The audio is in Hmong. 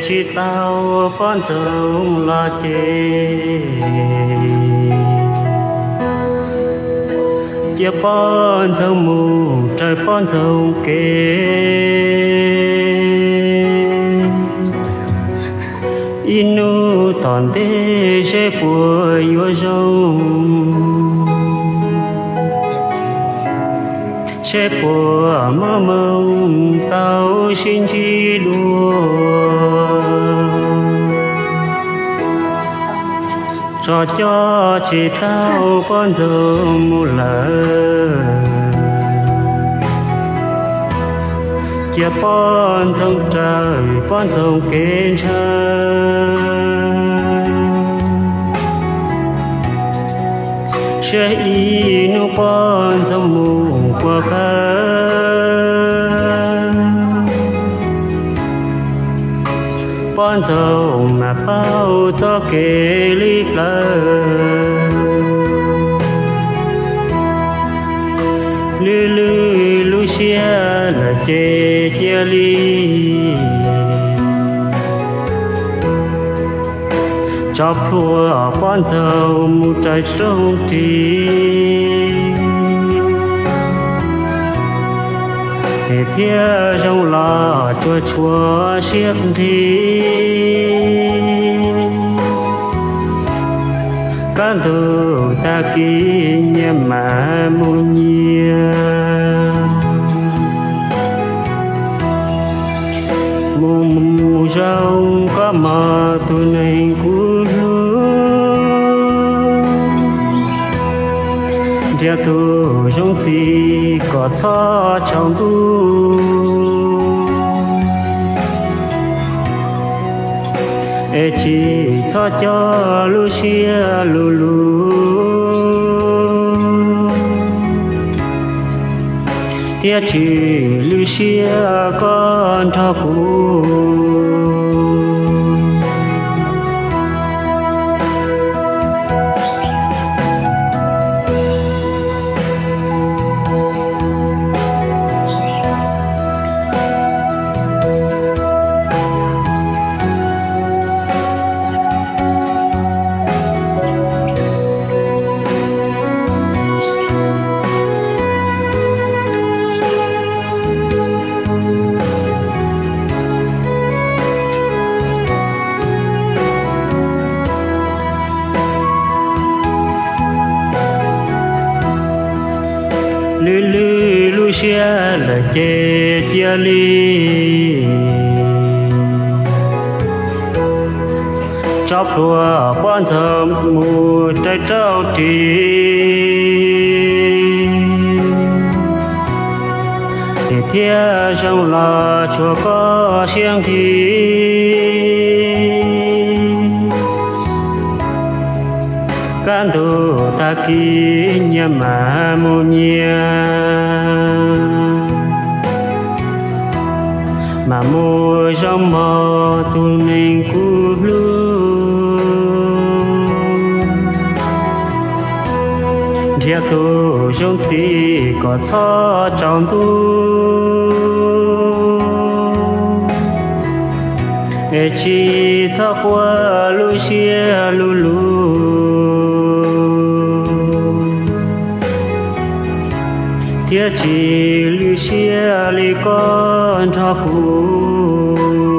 Tsis tau poj ntxoog los ces cia poj ntxoog mus raws poj ntxoog kev. Ib hnub tom ntej seb puas yuav zoo, seb puas maj moo tau sib ntsib dua. Tso coj tsis tau poj ntxoog mus lawm, cia poj ntxoog raws poj ntxoog kev ntshaw. Saib ib hnub poj ntxoog mus puas kawg, poj ntxoog mas paub txoj kev li plawv. Lwj lwj lub siab lawm ces cia li tso plhuav poj ntxoog mus raws rooj ris, es thiaj zoo los tsuas tshuav siab nqhis. Kaj ntug tag kis nyias mam mus nyias, mus mus zoo koj mog tus neeg kuv hlub. Nrhiav tus zoo txim kom txhob tsaus ntuj, es tsis txhob coj lub siab lug lug, thiab tswj lub siab koj nrog kuv. Lwj lwj lub siab lawm ces cia li tso plhuav poj ntxoog mus raws rooj ris, es thiaj zoo los tsuas koj siab nqhis. Kaj ntug tag kis nyias mam mus nyias, mam mus zoo mog tus neeg kuv hlub. Nrhiav tus zoo txim kom txhob tsaus ntuj, es tsis txhob quaj lub siab lug lug, thiab tswj lub siab li koj nrog kuv.